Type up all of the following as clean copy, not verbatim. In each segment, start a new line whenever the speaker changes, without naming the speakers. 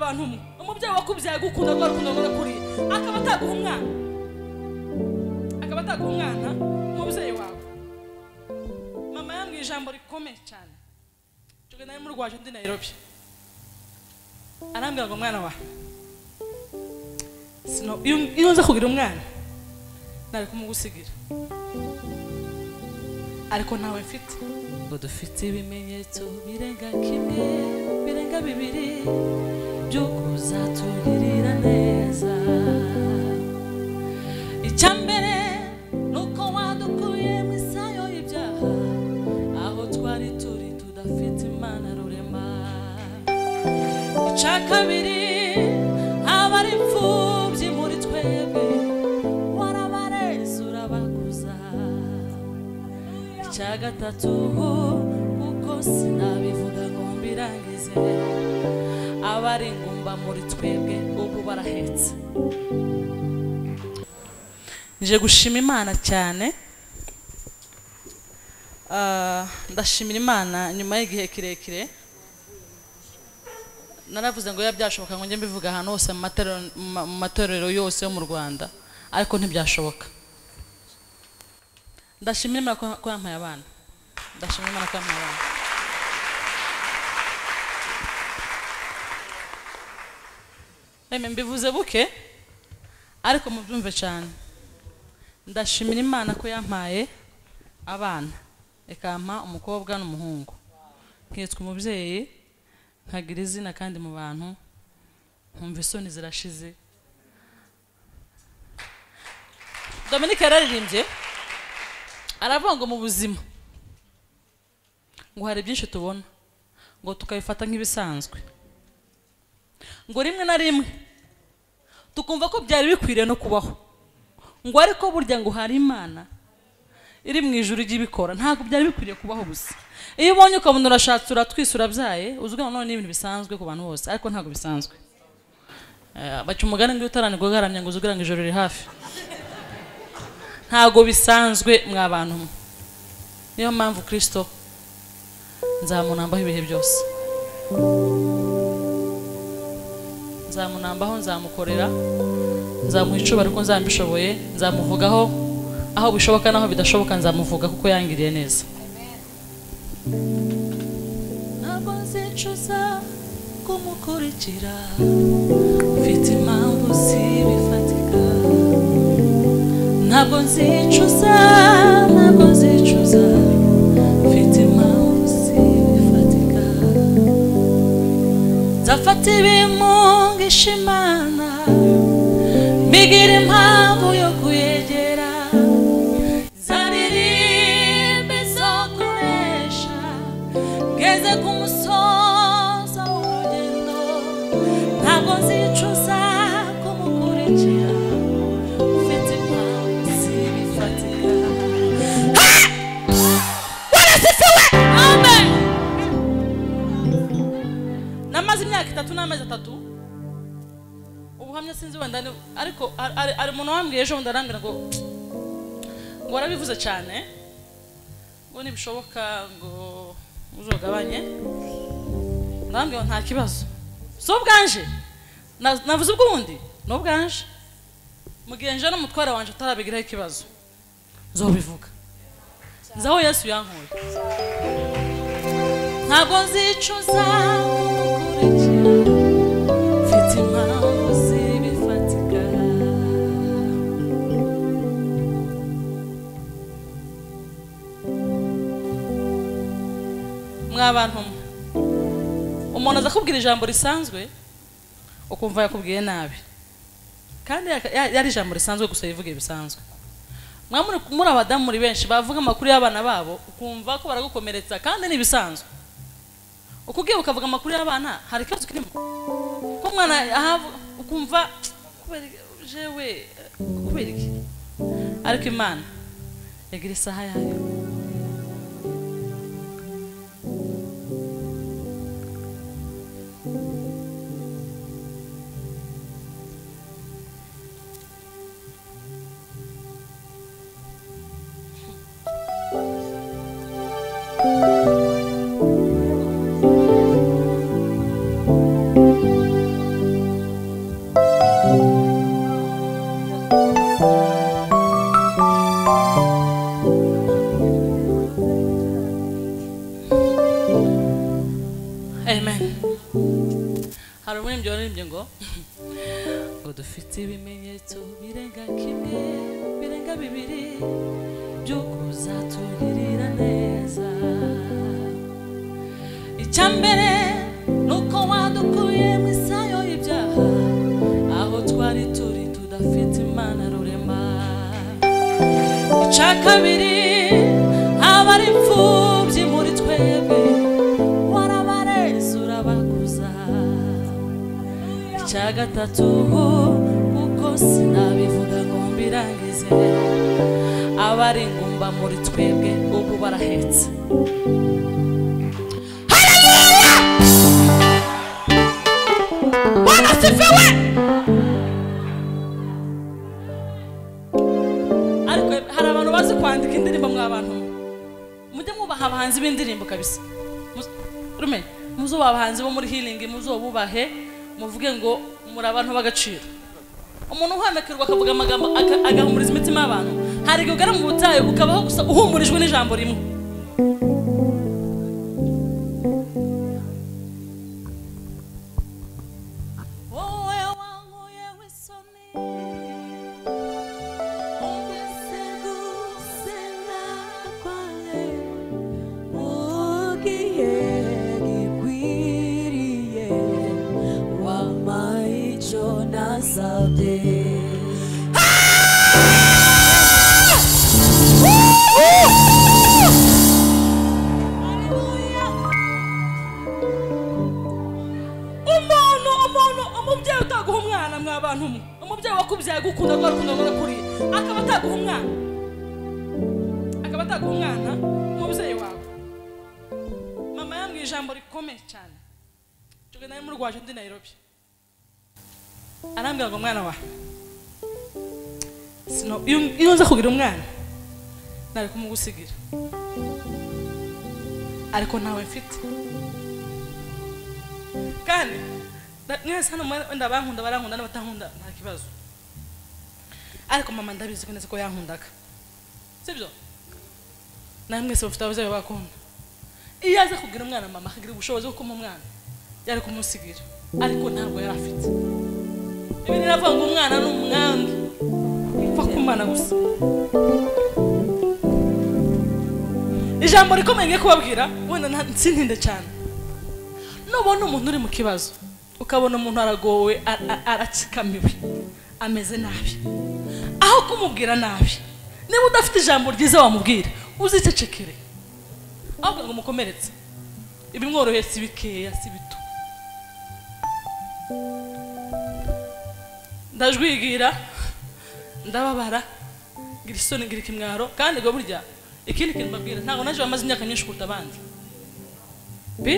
Mwa bantu mwe, umubyeyi wakubyaye gukunda rwa rukundo rwa kuriye akaba ataguha umwana, akaba ataguha umwana umubyeyi wawe. Mama yambwiye ijambo rikomeye cyane. Cyo nari murwaje ndi Nairobi, arambwira ngo mwana wa sino iyo nza kugira umwana nari kumugusigira, ariko nawe mfite. Ngo dufite ibimenyetso birenga kimwe birenga bibiri by'uko uzatugirira neza. Icyambere nuko wadukuye mu isayo y'ibyaha, aho twari turi tudafite Imana rurema. Icya kabiri, abari imfubyi muri twebwe warabareze urabakuza. Icya gatatu, kuko sinabivuga ngo mbirangize, abari ingumba muri twebwe ubu barahetse. Nje gushima Imana cyane. Ndashimira Imana nyuma y'igihe kirekire. Naravuze ngo yabyashoboka ngo njye mbivuga ahantu hose mu matorero yose yo mu Rwanda, ariko ntibyashoboka. Ndashimira Imana ko yampaye abana. Ndashimira Imana ko yampaye abana. Eme mbivuze buke ariko mubyumve cyane. Ndashimira Imana ko yampaye abana, ikampa umukobwa n'umuhungu, nkitwa umubyeyi, nkagira izina kandi mu bantu, nkumva isoni zirashize. Dominique yararirimbye aravuga ngo mu buzima ngo hari byinshi tubona ngo tukabifata nk'ibisanzwe, ngo rimwe na rimwe tukumva ko byari bikwiriye no kubaho, ngo ariko burya ngo hari Imana iri mu ijuru ijya ibikora, ntabwo byari bikwiriye kubaho gusa. Iyo ubonye ukabona urashatse uratwise urabyaye, uzuga none n'ibintu bisanzwe ku bantu bose, ariko ntabwo bisanzwe. Baca umugani ngo utaranirwa ugaramye ngo uzugira ngo ijoro riri hafi. Ntabwo bisanzwe mwa bantu mwe. Niyo mpamvu Kristo nzamunambaho ibihe byose, nzamunambaho, nzamukorera, nzamuha icubahiro uko nzambishoboye, nzamuvugaho aho bishoboka naho bidashoboka, nzamuvuga kuko yangiriye neza. Ntabwo nzicuza kumukurikira, mfite impamvu zibifatika. Ntabwo nzicuza, ntabwo nzicuza, mfite impamvu zibifatika. Nzafata ibimungisha Imana, mbigira impamvu yo kuyegera. Nzaririmba izo kunesha, ngeze ku musozo w'urugendo. Ntabwo nzicuza kumukurikira, mfite impamvu zibifatika. Warasifiwe! Amen. Namaze imyaka 3 n'amezi 3 ubuhamya sinzi wenda, ariko ari umuntu wambwiye ejo bundi arambwira ngo warabivuze cyane, ngo nibishoboka ngo uzogabanye. Ndambwira nta kibazo, si ubwanje navuze ubwundi ni ubwanje, mu gihe nje n'umutware wanje utarabigiraho ikibazo nzobivuga, nzaho Yesu yankuye. Ntabwo nzicuza kumukurikira, mfite impamvu zibifatika. Mwa bantu mwe, umuntu aza kubwira ijambo risanzwe ukumva yakubwiye nabi, kandi yari ijambo risanzwe gusa yivugiye bisanzwe. Muri abadamu muri benshi bavuga amakuru y'abana babo ukumva ko baragukomeretsa, kandi ni ibisanzwe. Ukugiye ukavuga amakuru y'abana hari ikibazo kirimo, ko umwana ukumva kubera jewe kubera iki, ariko Imana yagira isaha yayo. Hari umuririmbyi waririmbye ngo dufite ibimenyetso birenga kimwe birenga bibiri by'uko uzatugirira neza. Icya mbere nuko wadukuye mu isayo y'ibyaha, aho twari turi tudafite Imana rurema. Icya kabiri, abari imfubyi muri twebwe warabareze urabakuza. Icya gatatu, kuko sinabivuga ngo mbirangize, abari ingumba muri twebwe ubu barahetse. Haleluya! Bwana asifiwe! Ariko hari abantu bazi kwandika indirimbo mwa bantu, mujye mwubaha abahanzi b'indirimbo kabisa. Rume muzubaha abahanzi bo muri healing, muzububahe, muvuge ngo muri abantu b'agaciro. Umuntu uhanakirwa akavuga amagambo agahumuriza imitima y'abantu. Hari igihe ugera mu butayu ukabaho gusa uhumurijwe n'ijambo rimwe. Wowe wankuye w'isoni,
Umvise gusenga kwanjye mu gihe gikwiriye, wampaye icyo nasabye.
Umubyeyi utaguha umwana mwa bantu mwe, umubyeyi wakubyaye gukunda rwa rukundo rwakuriye akaba ataguha umwana, akaba ataguha umwana umubyeyi wawe. Mama yambwiye ijambo rikomeye cyane, cyo nari murwaje ndi Nairobi, arambwira ngo mwana wa sino iyo nza kugira umwana nari kumugusigira, ariko nawe mfite. Kandi mwese hano wenda bankunda barankunda n'abatankunda nta kibazo, ariko mama ndabizi ko neza ko yankundaga, sibyo? Namwe mwese mufite ababyeyi bakunda. Iyo aza kugira umwana mama akagira ubushobozi bwo kumuha umwana yari kumusigira, ariko ntabwo yari afite. Ibi niravuga ngo umwana ni umwandu upfa kumana gusa. Ijambo rikomeye ngiye kubabwira wenda nsintinde cyane. Nubona umuntu uri mu kibazo, ukabona umuntu aragowe, aratsikamiwe, ameze nabi, aho kumubwira nabi, niba udafite ijambo ryiza wamubwira uzicecekere, ahubwo ngo umukomeretse, ibimworoheye si bikeya si bito. Ndajwigira, ndababara, ngira isoni, ngira ikimwaro. Kandi ngo burya ikindi kintu mbabwira, ntabwo naje bamaze imyaka myinshi kuruta abandi bi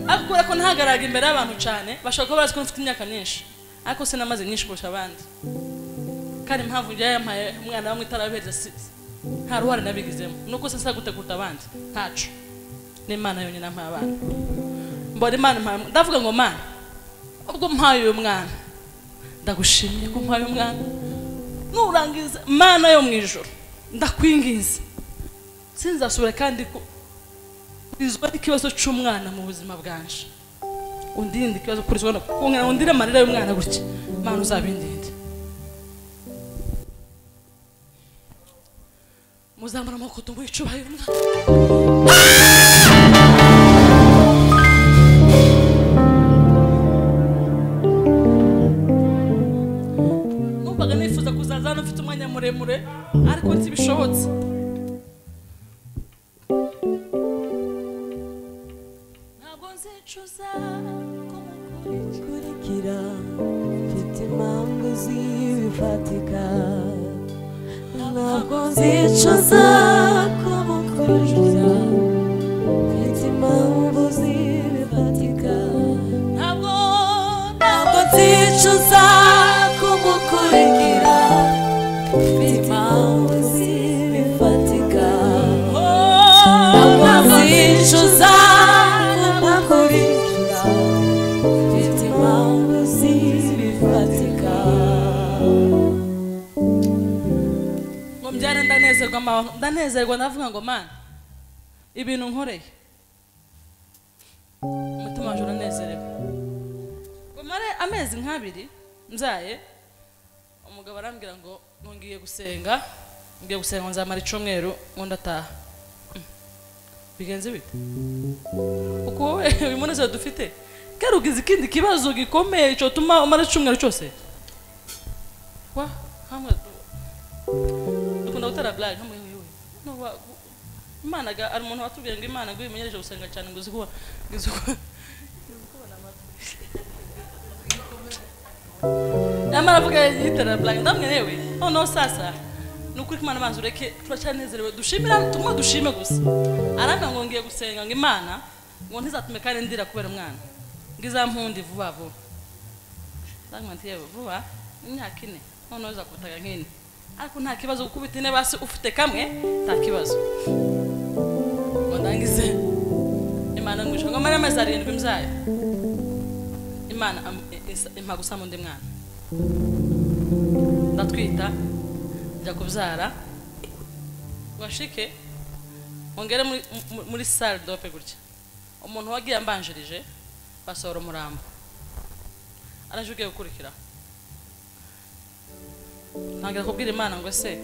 akora ko ntagaraga imbere y'abantu cyane, bashobora kuba bazi ko mfite imyaka myinshi, ariko sinamaze myinshi kurusha abandi. Kandi impamvu njye yampaye umwana bamwe itarabereza nta ruhare nabigizemo, nuko se nsa gute kuruta abandi, ntaco. N'Imana yonyine ampaye abana, mbona Imana impaye, ndavuga ngo Mana ubwo mpaye uyu mwana ndagushimiye ko mpaye umwana, nurangiza Mana yo mu ijuru ndakwinginze sinzasubira kandi kurizwa n'ikibazo cy'umwana mu buzima bwanje, undinde ikibazo kurizwa no kunkera, undire amarira y'umwana gutya, Mana uzabindinde. Muzamura amaboko tumuhe icyubahiro umwana. Numvaga nifuza kuzaza hano mfite umwanya muremure, ariko ntibishobotse. Ntabwo nzicuza
kumukurikira, mfite impamvu zibifatika. Ntabwo nzicuza kumukurikira, mfite impamvu zibifatika. Ntabwo nzicuza kumukurikira, mfite impamvu zibifatika. Ntabwo nzicuza kumukurikira, mfite impamvu zibifatika.
Ngo mbyare ndanezerwa, ndanezerwa, ndavuga ngo Mana ibintu nkoreye umutima wanjye uranezerewe. Amezi nk'abiri nzaye, umugabo arambwira ngo ngiye gusenga, ngiye gusenga nzamara icyumweru ngo ndataha. Bigenze bite? Uko wowe uyu munezero dufite kari ugize ikindi kibazo gikomeye cyotuma umara icyumweru cyose. Wa hamwe dukunda gutera blague hamwe wewe. No wa Imana ga ari umuntu watubwiye ngo Imana ngo imenyereje gusenga cyane ngo uzikuba uzikubona amatwi. Namara avuga yitera blague ndamwe newe. No sasa nukuri Imana banzu ureke turacyanezerewe dushimira tumwe dushime gusa. Arambwira ngo ngiye gusenga ngo Imana ngo ntizatume kandi ndira kubera umwana. Ngizampundi vuba vuba. Ndamwe nti yewe vuba imyaka ine none uzakubitaga nk'ine. Ariko nta kibazo gukubita ine basi ufite kamwe nta kibazo. Ngo ndangize Imana ngwisho ngo mara amezi 7 mzaye. Imana impa gusama undi mwana. Ndatwita njya kubyara washike ongere muri salle d'ope gutya. Umuntu wagiye ambanjirije basohora umurambo. Araje ugiye gukurikira. Ntangira kubwira Imana ngo se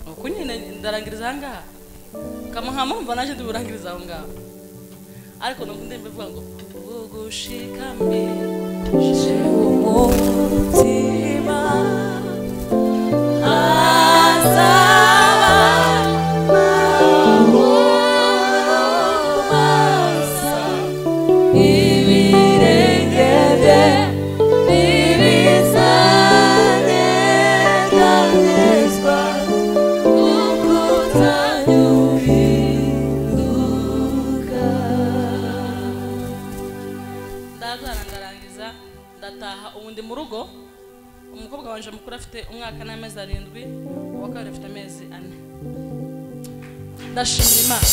uko nyine ndarangiriza aha ngaha kama nkamumva naje ndiburangiriza aho ngaho. Ariko numva ndimba ivuga ngo ugushikamishe
umutima azaba masa ibirenge bye ntibizanyeganyezwa kuko utanyuhinduka.
Ndabyara ndarangiza ndataha ubu ndi mu rugo. Umukobwa wanje mukuru afite umwaka n'amezi 7, uwa kabiri afite amezi 4. Ndashimira Imana.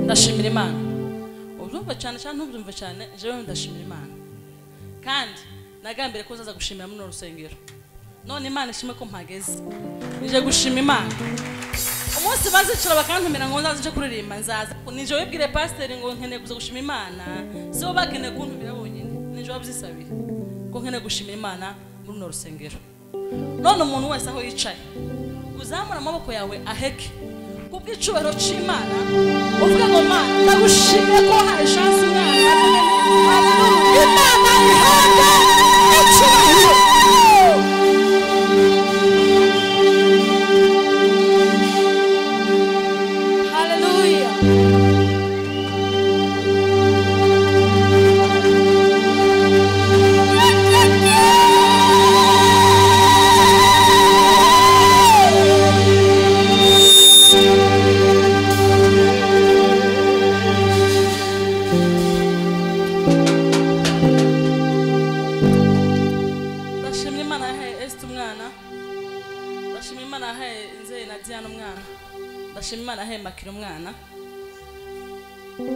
Ndashimira Imana. Ubyumva cyane cyane ntubyumva cyane, jewe ndashimira Imana. Kandi nagambire ko nzaza gushimira muri rusengero. None Imana ishime ko mpageze. Nije gushima Imana. Umunsi bazicara bakantumira ngo nzaze nje kuririmba nzaza. Nije wibwire pastor ngo nkeneye kuza gushima Imana. Sibo bakeneye kuntumira bonyine. Nije wabyisabira ko nkeneye gushimira Imana muri runo rusengero. None umuntu wese aho yicaye uzamura amaboko yawe aheke kubw'icubahiro c'Imana uvuga ngo Mana ndagushimira ko wahaye chance umwana. Imana ihabwe icubahiro.
Hallelujah.
Ndashimira Imana yahaye Esther umwana. Ndashimira Imana yahaye Nzeye na Diana umwana. Ndashimira Imana yahaye Makira umwana.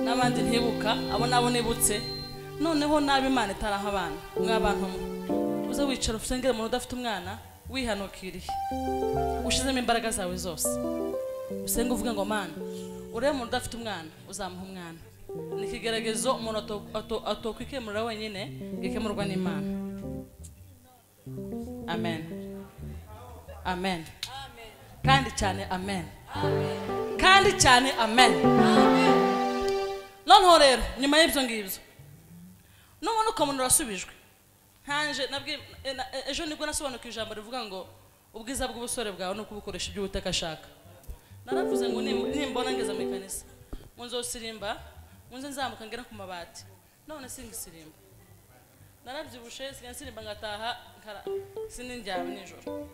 N'abandi ntibuka, abo nabo nibutse. Noneho nabi Imana itaraha abana. Mwabantu mwe. Uze wicara usengere umuntu udafite umwana wihanukiriye. Ushizemo imbaraga zawe zose. Usenge uvuge ngo Mana, urebe umuntu udafite umwana uzamuha umwana. Ni ikigeragezo umuntu atokwikemurira wenyine, gikemurwa n'Imana. Amen. Amen. Kandi cyane amen. Kandi cyane amen. Noneho rero nyuma y'ibyo ngibyo nubona ukamuna urasubijwe. Nkanje nabwiye ejo nibwo nasobanukiwe ijambo rivuga ngo ubwiza bw'ubusore bwawe no kubukoresha ibyo Uwiteka ashaka. Naravuze ngo nimbona ngeze mu ikanisa ngo nzosirimba, ngo nze nzamuka ngera ku mabati. None singisirimba. Narabyibushe sinsirimba ngataha sinindyama nijoro.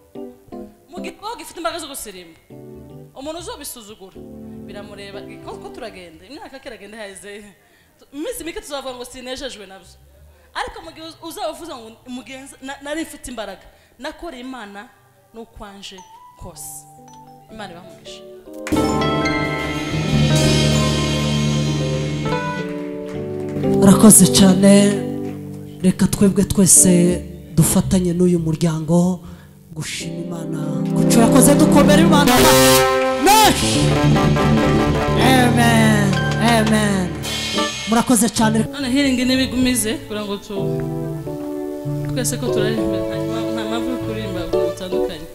Mu gikorwa gifite imbaraga zo gusirimba umuntu uzobisuzugura biramureba ko turagenda imyaka kiragenda haize iminsi mike tuzavuga ngo sinejejwe nabyo. Ariko mu gihe uzavuza ngo mugenzi nari mfite imbaraga nakoreye Imana n'ukwanje kose. Imana ibamugisha.
Arakoze cyane. Reka twebwe twese dufatanye n'uyu muryango gushima Imana kuco yakoze, dukomera Imana menshi. Amen. Amen. Murakoze cyane.
None healing n'ibigumize kugira ngo tu twese ko turaririmba nta mpamvu yo kuririmba bitandukanye.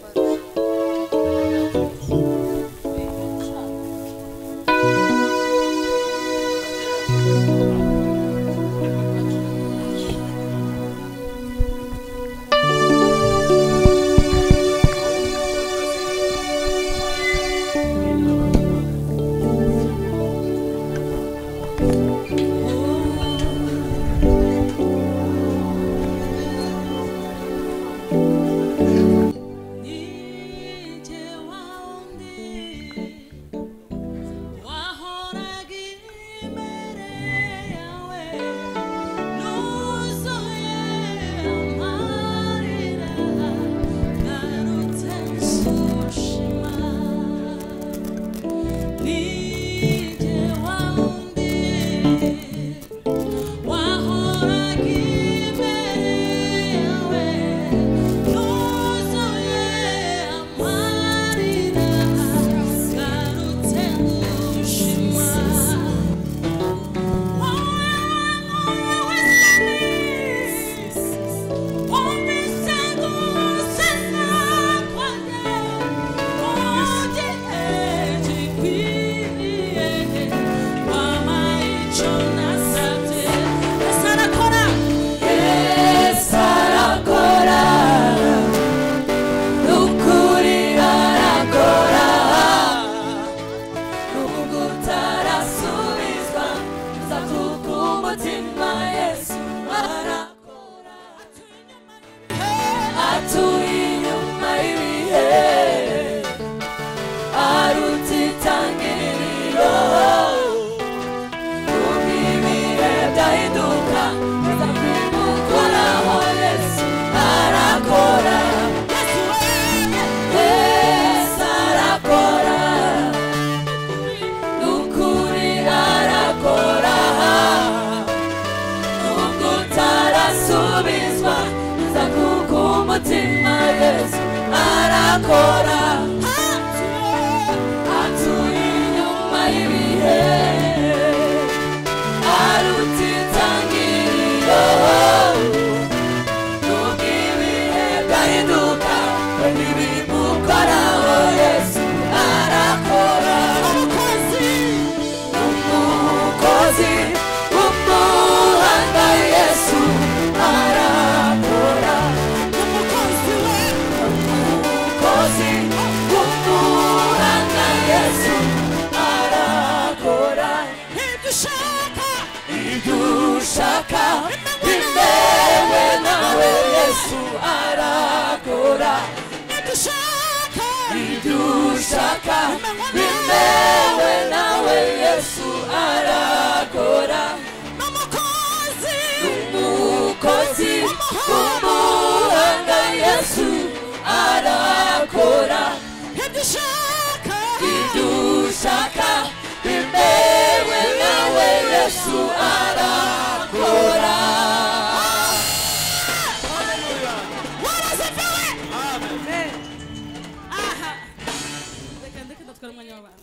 Reka ndeke ndatwara umwanya w'abantu.